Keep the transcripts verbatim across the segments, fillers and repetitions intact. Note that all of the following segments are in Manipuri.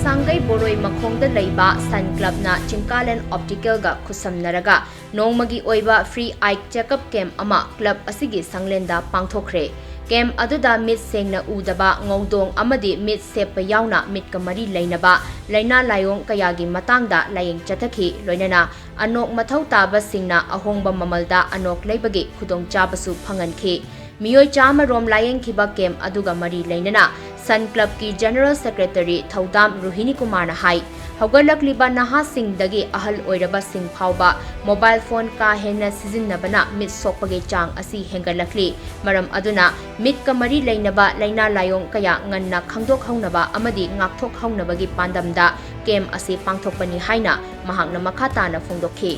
ꯁꯥꯡꯒꯩ ꯕꯣꯔꯣꯏ ꯃꯈꯣꯡꯗ ꯂꯩꯕ ꯁꯟ ꯀ꯭ꯂꯕꯅ ꯆꯤꯡꯀꯥꯂꯦꯟ ꯑꯣꯞꯇꯤꯀꯦꯜꯒ ꯈꯨꯠꯁꯝꯅꯔꯒ ꯅꯣꯡꯃꯒꯤ ꯑꯣꯏꯕ free eye checkup camp ꯑꯃ ꯀ꯭ꯂꯕ ꯑꯁꯤꯒꯤ ꯁꯪꯂꯦꯟꯗ ꯄꯥꯡꯊꯣꯛꯈ꯭ꯔꯦ꯫ ꯀꯦꯝꯞ ꯑꯗꯨꯗ ꯃꯤꯠ ꯁꯦꯡꯅ ꯎꯗꯕ, ꯉꯧꯗꯣꯡ ꯑꯃꯗꯤ ꯃꯤꯠ ꯁꯦꯞꯄ ꯌꯥꯎꯅ ꯃꯤꯠꯀ ꯃꯔꯤ ꯂꯩꯅꯕ ꯂꯥꯏꯅꯥ ꯂꯥꯏꯑꯣꯡ ꯀꯌꯥꯒꯤ ꯃꯇꯥꯡꯗ ꯂꯥꯏꯌꯦꯡ ꯆꯠꯊꯈꯤ꯫ ꯂꯣꯏꯅꯅ ꯑꯅꯣꯛ ꯃꯊꯧ ꯇꯥꯕꯁꯤꯡꯅ ꯑꯍꯣꯡꯕ ꯃꯃꯜꯗ ꯑꯅꯣꯛ ꯂꯩꯕꯒꯤ ꯈꯨꯗꯣꯡꯆꯥꯕꯁꯨ ꯐꯪꯍꯟꯈꯤ꯫ ꯃꯤꯑꯣꯏ ꯆꯥꯝꯃ ꯔꯣꯝ ꯂꯥꯌꯦꯡꯈꯤꯕ ꯀꯦꯝꯞ ꯑꯗꯨꯒ ꯃꯔꯤ ꯂꯩꯅꯅ ꯁꯟ ꯀ꯭ꯂꯕꯀꯤ ꯖꯦꯅꯔꯦꯜ ꯁꯦꯀ꯭ꯔꯦꯇꯔꯤ ꯊꯧꯗꯥꯝ ꯔꯣꯍꯤꯅꯤ ꯀꯨꯃꯥꯔꯅ ꯍꯥꯏ, ꯍꯧꯒꯠꯂꯛꯂꯤꯕ ꯅꯍꯥꯁꯤꯡꯗꯒꯤ ꯑꯍꯜ ꯑꯣꯏꯔꯕꯁꯤꯡ ꯐꯥꯎꯕ ꯃꯣꯕꯥꯏꯜ ꯐꯣꯟ ꯀꯥ ꯍꯦꯟꯅ ꯁꯤꯖꯤꯟꯅꯕꯅ ꯃꯤꯠ ꯁꯣꯛꯄꯒꯤ ꯆꯥꯡ ꯑꯁꯤ ꯍꯦꯟꯒꯠꯂꯛꯂꯤ꯫ ꯃꯔꯝ ꯑꯗꯨꯅ ꯃꯤꯠꯀ ꯃꯔꯤ ꯂꯩꯅꯕ ꯂꯥꯏꯅꯥ ꯂꯥꯏꯑꯣꯡ ꯀꯌꯥ ꯉꯟꯅ ꯈꯪꯗꯣꯛꯍꯧꯅꯕ ꯑꯃꯗꯤ ꯉꯥꯛꯊꯣꯛꯍꯧꯅꯕꯒꯤ ꯄꯥꯟꯗꯝꯗ ꯀꯦꯝꯞ ꯑꯁꯤ ꯄꯥꯡꯊꯣꯛꯄꯅꯤ ꯍꯥꯏꯅ ꯃꯍꯥꯛꯅ ꯃꯈꯥ ꯇꯥꯅ ꯐꯣꯡꯗꯣꯛꯈꯤ꯫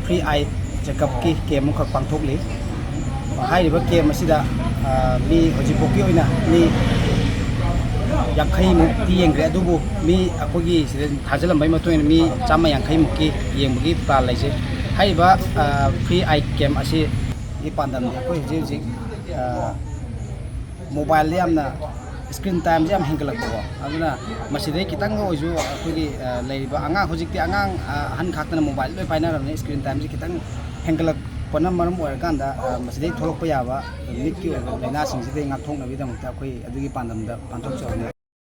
Free eye checkupꯀꯤ ꯀꯦꯝꯞ ꯑꯃꯈꯛ ꯄꯥꯡꯊꯣꯛꯂꯤ꯫ ꯍꯥꯏꯔꯤꯕ ꯀꯦꯝꯞ ꯑꯁꯤꯗ, ꯑ, ꯃꯤ ꯍꯧꯖꯤꯛꯐꯥꯎꯒꯤ ꯑꯣꯏꯅ ꯃꯤ ꯌꯥꯡꯈꯩꯃꯨꯛꯇꯤ ꯌꯦꯡꯈ꯭ꯔꯦ, ꯑꯗꯨꯕꯨ ꯃꯤ ꯑꯩꯈꯣꯏꯒꯤ ꯁꯤꯗ ꯊꯥꯖꯤꯜꯂꯝꯕꯒꯤ ꯃꯇꯨꯡ ꯏꯟꯅ ꯃꯤ ꯆꯥꯝꯃ ꯌꯥꯡꯈꯩꯃꯨꯛꯀꯤ ꯌꯦꯡꯕꯒꯤ ꯄ꯭ꯂꯥꯟ ꯂꯩꯖꯩ꯫ ꯍꯥꯏꯔꯤꯕ, ꯑ, free eye camp ꯑꯁꯤꯒꯤ ꯄꯥꯟꯗꯝꯗꯤ ꯑꯩꯈꯣꯏ ꯍꯧꯖꯤꯛ ꯍꯧꯖꯤꯛ, ꯑ, ꯃꯣꯕꯥꯏꯜꯗ ꯌꯥꯝꯅ screen timeꯁꯦ ꯌꯥꯝ ꯍꯦꯟꯒꯠꯂꯛꯄꯀꯣ, ꯑꯗꯨꯅ ꯃꯁꯤꯗꯩ ꯈꯤꯇꯪꯒ ꯑꯣꯏꯁꯨ ꯑꯩꯈꯣꯏꯒꯤ, ꯑ, ꯂꯩꯔꯤꯕ ꯑꯉꯥꯡ, ꯍꯧꯖꯤꯛꯇꯤ ꯑꯉꯥꯡ, ꯑ, ꯑꯍꯟ ꯈꯥꯛꯇꯅ ꯃꯣꯕꯥꯏꯜ ꯂꯣꯏ ꯄꯥꯏꯅꯔꯕꯅꯤꯅ screen timeꯁꯦ ꯈꯤꯇꯪ ꯍꯦꯟꯒꯠꯂꯛꯄꯅ ꯃꯔꯝ ꯑꯣꯏꯔꯀꯥꯟꯗ, ꯑ, ꯃꯁꯤꯗꯩ ꯊꯣꯛꯂꯛꯄ ꯌꯥꯕ ꯃꯤꯠꯀꯤ ꯑꯣꯏꯕ ꯂꯥꯏꯅꯥꯁꯤꯡꯁꯤꯗꯩ ꯉꯥꯛꯊꯣꯛꯅꯕꯒꯤꯗꯃꯛꯇ ꯑꯩꯈꯣꯏ ꯑꯗꯨꯒꯤ ꯄꯥꯟꯗꯝꯗ ꯄꯥꯡꯊꯣꯛꯆꯕꯅꯤ꯫